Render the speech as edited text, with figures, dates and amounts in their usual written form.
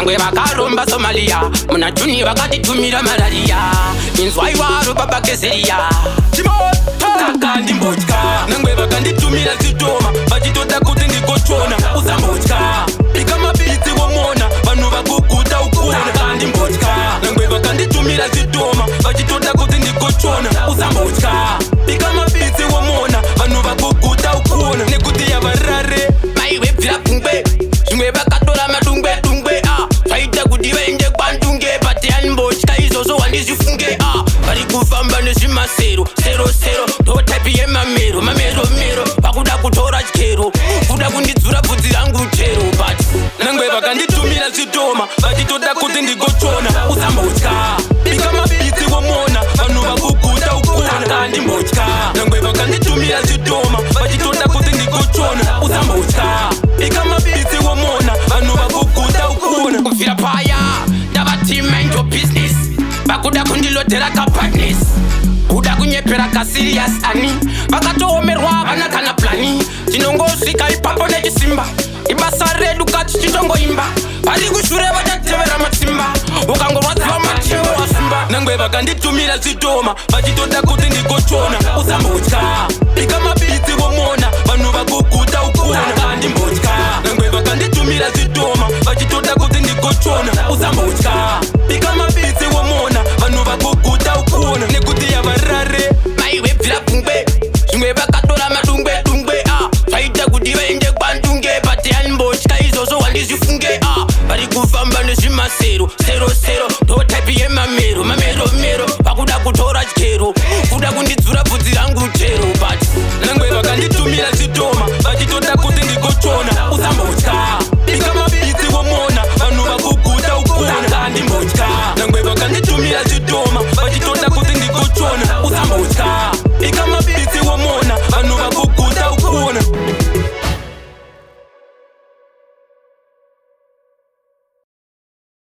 Nangwe vakaromba Somalia, muna Juni vakatitumira malaria. Inzwaiwaro baba Kezeria. Saka ndimbotya, Nangwe vakanditumira zvidhoma vachitoda kuti ndigochona. Usambotya, bika mabitsi womona, vanhu vakuguta ukuona. Saka ndimbotya, nangwe vakanditumira zvidhoma vachitoda kuti ndigochona. Usambotya, bika mabitsi womona, vanhu vakuguta ukuona, nekuti yavarare. Maiwebvira pfungwe, zvimwe vakatora madungwe dungwe, a zvaita kuti vaende kwandunge, but animbotya izvozvo, wandizvifunge. A vari kufamba nezvimasero sero sero, ndo type yemamero mamero mero, vakuda kutora chikero, kuda kundidzura bvudzi rangu chero, but Nangwe vakanditumira zvidhoma vachitoda kuti ndigochona. Usambotya, bika mabitsi womona, vanhu vakuguta ukuona. Saka ndimbotya, nangwe vakanditumira zvidhoma vachitoda kuti ndigochona. Usambotya, bika mabitsi womona, vanhu vakuguta ukuona. Kubvira paya ndavati, "Mind your business." Vakuda kundilodhera kapadness, kuda kunyepera kaserious ani, vakatoomerwa, vana kana plan. Tinongosvika ipapo nechisimba, ibasa redu kati tichitongoimba. Vari kushure vachatevera matsimba, ukangorwadziwa matevo wasimba. Nangwe vakanditumira zvidhoma vachitoda kuti ndigochona. Usambotya.